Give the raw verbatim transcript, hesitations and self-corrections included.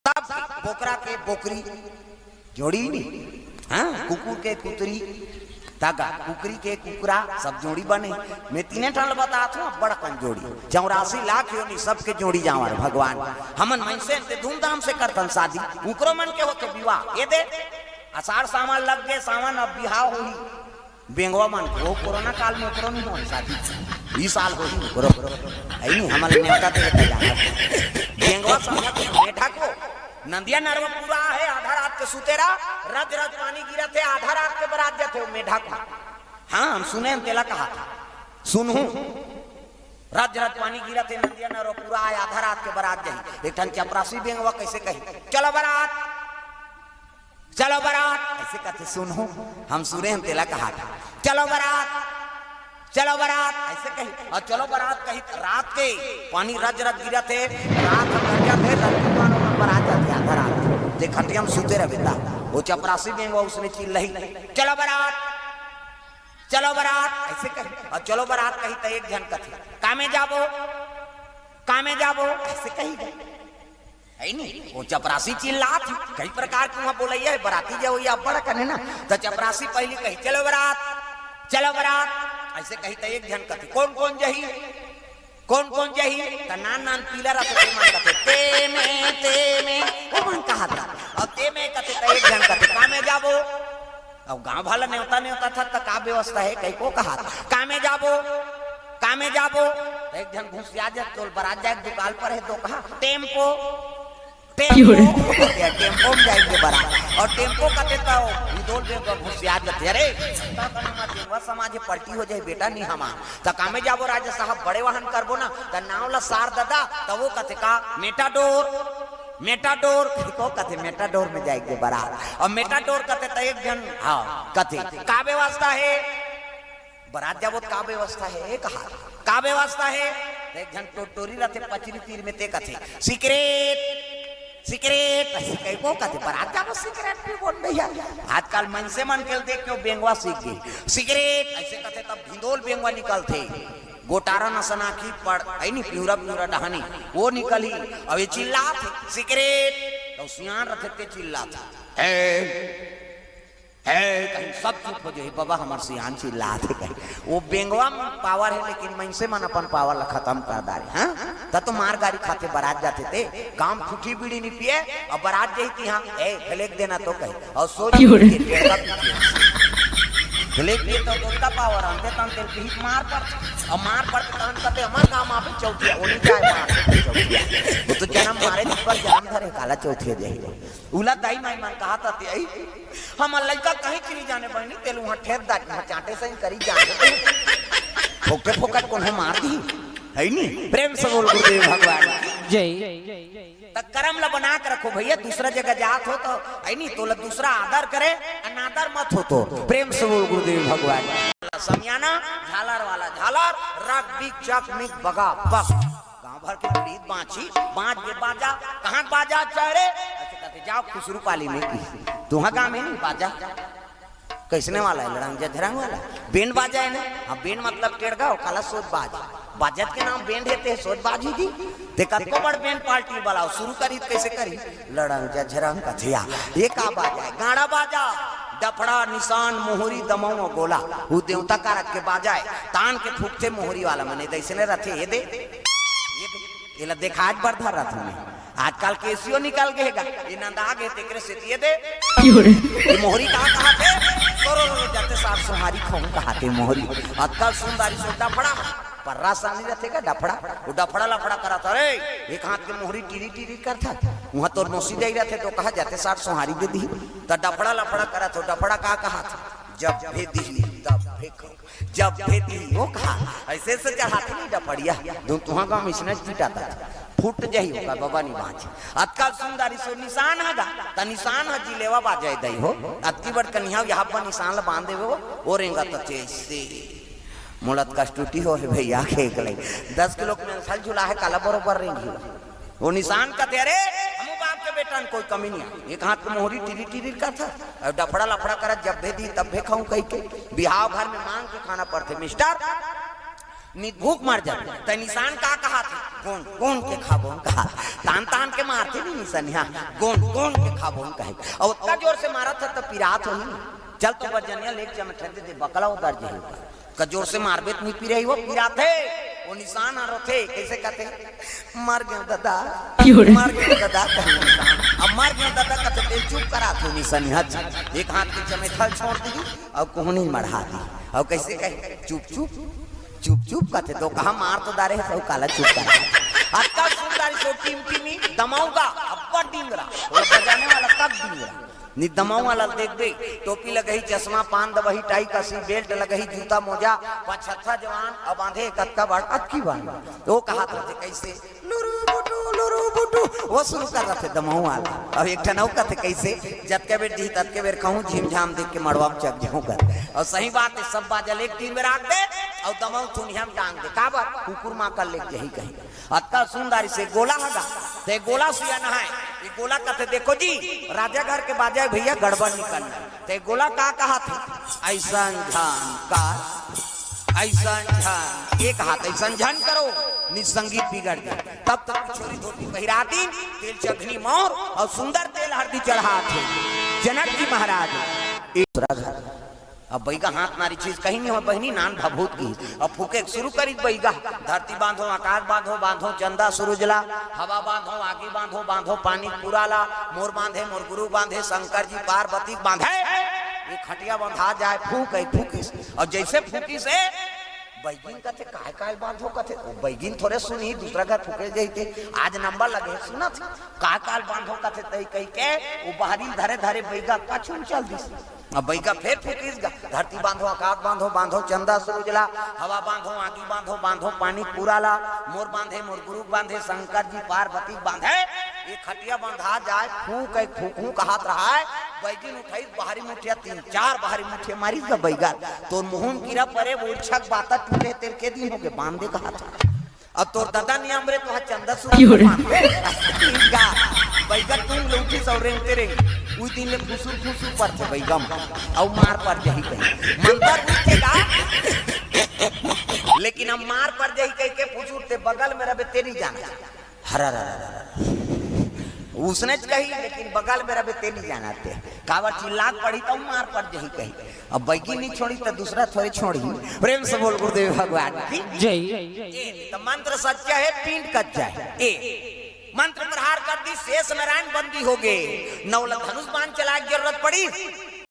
सब बोकरा के बोकरी जोड़ी नी, हाँ, कुकुर के कुतरी, तगा, कुकरी के कुकरा, सब जोड़ी बने। मैं तीने ठन ल बतात हूँ, बड़कन जोड़ी, चौरासी लाख योनि सबके जोड़ी जावर भगवान। हमन मनसे ते धूमधाम से करथन शादी, उकरो मन के होथे विवाह। ये दे, अषाढ़ सावन लग गे, सावन अब बिहाव होही। बेंगवा मन के, वो कोरोना काल में ओकरो नहीं होय शादी, ई साल होही ओकरो। ऐ नहीं, हमन नेवता दे के जाना। बेंगवा समझा के मेढा को, नंदिया नरवा पूरा है, आधा रात के सुतेरा, रज रज पानी गिरत है, आधा रात के बरात जाथे वो मेढा को। हाँ, हम सुने हन, तेला कहा था, सुनहूँ, रज रज पानी गिरत है, नंदिया नरवा पूरा है, आधा रात के बरात जाही। एक ठन चपरासी बेंगवा कैसे कही, "चलो बरात, चलो बरात," ऐसे कथे, सुनहूँ, हम सुने हन, तेला कहा था, "चलो बरात, चलो बरात," ऐसे कही, और चलो बरात कही त रात के पानी रज रज गिरत है, रात ह गरजत है, लड़की मानो मन बरात जाथे आधा रात, जे खटिया में सुते रहे बेटा, वो चपरासी बेंगवा उसने चिल्लही, "चलो बरात, चलो बरात," ऐसे कही, और "चलो बरात" कही त एक झन कथे, "कामे जाबो, कामे जाबो," ऐसे कही। है नी? वो चपरासी चिल्लात ही, कई प्रकार के वहाँ बोलैया है, बराती जे होई अब्बड़ कने ना, त चपरासी पहली कही, "चलो बरात, चलो बरात," ऐसे कही त एक झन कथे, "कौन कौन जही, कौन कौन जही?" त नान नान पीला रथे, ते मन कथे, "ते में, ते में," वो मन कहत रथे। अब "ते में" कथे त एक झन कथे, "कामे जाबो?" अब गाँव वाला नेवता नेवता था, त का व्यवस्था है, कई को कहा, "कामे जाबो, कामे जाबो?" त एक झन घुसिया जात, तोल बरात जाए दुकाल पर है, तो कहा, "टेम्पो, टेम्पो।" टेम्पो में जाएंगे बरात। और टेम्पो कथे तो हिंदोल में घुसिया जाते, "अरे, जनता का नाम बेंगवा समाज है, पलटी हो जाए बेटा, नहीं हमार।" त "कामे जाबो राजा साहब, बड़े वाहन करबो ना, त नाव ला सार ददा," त वो कथे का, "मेटाडोर, मेटाडोर," को कथे, "मेटाडोर में जाएंगे बरात।" और मेटाडोर कथे त एक झन, हाँ, कथे, "का व्यवस्था है? बरात जाबो त का व्यवस्था है?" कहा, "का व्यवस्था है?" त एक झन टोटोरी रथे पचरी तीर में, ते कथे, "सिगरेट, सिगरेट," ऐसे कही को कथे, "बरात जाबो सिगरेट पीबो न भैया।" आजकल मनसे मन के देख के वो बेंगवा सीख गे, "सिगरेट," ऐसे कथे, तब भिंदोल बेंगवा निकलथे। गोटारा नसन आँखी पड़, है नी, पिंवरा पिंवरा डहानी, वो निकलही। अब ये चिल्लात हे, "सिगरेट!" तो सियान रथे ते चिल्लात हे, "हे, हे!" कहीं सब चुप हो जाही, "बाबा, हमर सियान चिल्लात हे," कहीं। वो बेंगवा में पावर है, लेकिन मनसे मन अपन पावर ला खतम कर डारे, हाँ? त तो मार गारी खाथे, बरात जाथे ते, गाँव में ठूठी बीड़ी नहीं पिए, और बरात जाही तिहाँ, "ए, फेलेक देना तो," कही, और सोच क्यों रे? के टेड़का पीछे। फेलेक दिए तो उनका पावर आनते तन तेल पीही मार पड़, और मार पड़ के तहन कहते, "हमार गाँव में आप चौथिया, वो नहीं जाए मार चौथिया।" वो तो जन्म मारे जिस पर जन्म धरे, काला चौथिया जाही। उला दाई माई मन कहा था ते आई, "हम लइका कहीं चली जाने बहनी, तेल वहाँ ठेर दाट, वहाँ चाटे से ही करी जाने।" फोकटे फोकट कोनो मार दी, है नी? प्रेम से बोल गुरुदेव भगवान की। जय। त करम ला बना के रखो भैया, दूसरा जगह जात हो तो, है नी, तोला दूसरा आदर करे, अनादर मत हो तो। प्रेम से बोल गुरुदेव भगवान। समियाना झालर वाला झालर, रग बिग चक मिग बगा बग। गाँव भर के पीत बाँची, बाँच गे बाजा, कहाँ बाजा चाहे रे? ऐसे कहते, "जाओ खुसरू पाली में की, तुहा गाँव में नहीं बाजा।" कइसने वाला हे? लड़ंग जझरंग वाला। बेंड बाजा हे ना? हाँ, बेंड मतलब टेड़गा, काला सोज बाज। बाजत के नाम बेंड हे ते सोज बाज ही दी। ते कतको बड़ बेंड पार्टी बलाओ, शुरू करी त कइसे करी? लड़ंग जझरंग कथिया। ये का बाजा हे? गाड़ा बाजा, डफड़ा, निसान, मोहरी, दमऊ अउ गोला। वो देवता कारज के बाजा हे। तान के फूकथे मोहरी वाला मने, त अइसने रथे, ये दे। ये दे। एला देखात बर धर रथन मैं। आजकल केसियो निकल गे हे गा, ये नंदा गे तेकरे सेती ये दे। क्यों रे? ये मोहरी कहाँ कहाथे? तोरो रो जाते सार सोहारी खाऊं कहाथे मोहरी। अतका सुंदरी सोटा फड़ा, पर्रा सानी रथे का डफड़ा। वो डफड़ा लफड़ा करत, "अरे, एक हाथ के मोहरी टीरी टीरी करथा।" वहाँ तोर मौसी जाई रथे तो कहा जाते सार सोहारी दे दी। त डफड़ा लफड़ा करत हो, डफड़ा का कहाथे? "जब भी दी, तब भी खाऊं।" जब भेदी वो कहा, अइसे से चढ़ाथे नहीं डफड़िया, धुन तुहा गाँव में इसने पीटा था, फूट जाही होगा बाबा नहीं बाँच। अतका सुंदरी सो निशान हगा, त निशान ह जिलेवा बाजे दई हो, अतकी बड़ कनिहा यहाँ पर निशान ला बांध देवे हो, वो रेंगा त चेसे। मोला त कष्टुटी हो हे भैया, खेक ले। दस किलो के मेंथल झुला हे, काला बरोबर रेंगी। वो निशान कथे, "अरे, हमू बाप के बेटा न कोई कमी नहीं हे।" एक हाथ के मोहरी टिरी टिरी करथा, और डफड़ा लफड़ा करा, "जब भेदी तब भे खाऊं" कहि के। बिहाव घर में मांग के खाना पड़थे, मिस्टर। नित भूख मर जाथे। त निशान का कहाथे? गोंद, गोंद के खाबोन कहा। तान, तान के मारथे नी निशान, हाँ, गोंद, गोंद के खाबोन कहे। अउ ओतका जोर से मारत हे त पिरात होही। चल तो बजनिया लेके चमेठा दे दे, बकला उतर जाही ओकर। का जोर से मारबे त नी पिराही, वो पिराथे। वो निशान ह रोथे, कइसे कथे? मर गेंव ददा, मर गेंव ददा कहे निशान। अब मर गेंव ददा कथे, तेला चुप कराथे निशान, हाँ जी। एक हाथ के चमेठा छोड़ दिही, अउ कोहनी मढ़ा दिही। अउ कइसे कहे? चुप, चुप। चुप चुप कथे, तो कहा मार तो डारे हे, सब काला चुप कर। अतका सुंदर सो टिमटिमी दमाऊ गा, अब्बड़ डिंगरा, वो बजाने वाला तक डिंगरा। नी दमाऊ वाला ल देखबे, टोपी लगही, चश्मा, पान दबही, टाई कसी, बेल्ट लगही, जूता मोजा, पचहत्तर जवान, अब बांधे कतका बड़, अतकी बड़। तो कहा तो कइसे? लुरु बुटु, लुरु बुटु, वो शुरू कर रथे दमाऊ वाला। अब एक ठन अउ कथे कइसे? जतके बेर दिही ततके बेर खाहूं, झिमझाम देख के मड़वा म चघ जाहूं कर। अउ सही बात हे, सब बाजा ल एक तीन बेर राख दे, अउ दमाऊ थुनिया म टांग दे। काबर? कुकुर मां कर लेके जही कहीं। अतका सुंदर से गोला हगा, ते गोला सियान हे। ये गोला कथे, देखो जी, राजा घर के बाजा हे भइया, गड़बड़ निकलना। ते गोला का कहाथे? अइसन झन कर, अइसन झन, एक हाथ अइसन झन करो, नी संगीत बिगड़ जाय। तब तक छोरी धोती पहिरा दिन, तेल चघनी मोर अउ सुंदर तेल हरदी चढ़ाथे। जनक जी महाराज, एक दूसरा घर। अब बइगा हाथ नारी चीज कहीं नहीं हो बहिनी, नान भभूत की। अब फूके के शुरू करी बइगा, धरती बांधो, आकाश बांधो, बांधो चंदा सूरज ला, हवा बांधो, आगी बांधो, बांधो पानी पूरा ला, मोर बांधे, मोर गुरु बांधे, शंकर जी पार्वती बांधे, ये खटिया बंधा जाय, फूक है फूकिस। अउ जइसे फूकिस हे, बइगिन कथे, "काय काय बांधो?" कथे, "ओ बइगिन थोरे सुनही, दूसरा घर फूके जइते, आज नंबर लगे, सुनत, काय काय बांधो?" कथे, तई कहिके, वो बहरी धरे धरे बइगा कछुन चल दिस। अब बइगा फेर फूकिस गा, "धरती बांधो, आकाश बांधो, बांधो चंदा सूरज ला, हवा बांधो, आगी बांधो, बांधो पानी पूरा ला, मोर बांधे, मोर गुरु बांधे, शंकर जी पार्वती बांधे, ये खटिया बंधा जाय, फूक है फूकहूं," कहत रहा है, बइगिन उठई बहरी मुठिया, तीन चार बहरी मुठिया मारिस गा बइगा, तोर मुहूं म कीरा परे, वो इच्छक बाता टूटे, तेल के दिन होगे, बांध दे कहा था। अब तोर ददा नियम रे, तो चंदा सुरा क्यों रे? बइगा तुम लौटी सौ रेंगते रेंग, उस दिन ले फुसुर फुसुर परथे बइगा म, अउ मार पर जही कहीं। मंतर उठेगा, लेकिन अब मार पर जही कहिके फुसुर ते बगल में रबे ते नहीं जाना। हरा रा रा रा। उसने च कही, लेकिन बगल में रबे ते नहीं जाना ते। काबर चिल्लात पड़ी तो मार पर जही कही। अब बइगी नहीं छोड़ी तो दूसरा थोरे छोड़ी। प्रेम से बोल गुरुदेव भगवान की। जय। ए, तो मंत्र सच्चा है, पिंड कच्चा है। ए, मंत्र प्रहार कर दी, शेष नारायण बंदी होगे। नौ ला धनुष बाण चलाय के जरूरत पड़ी।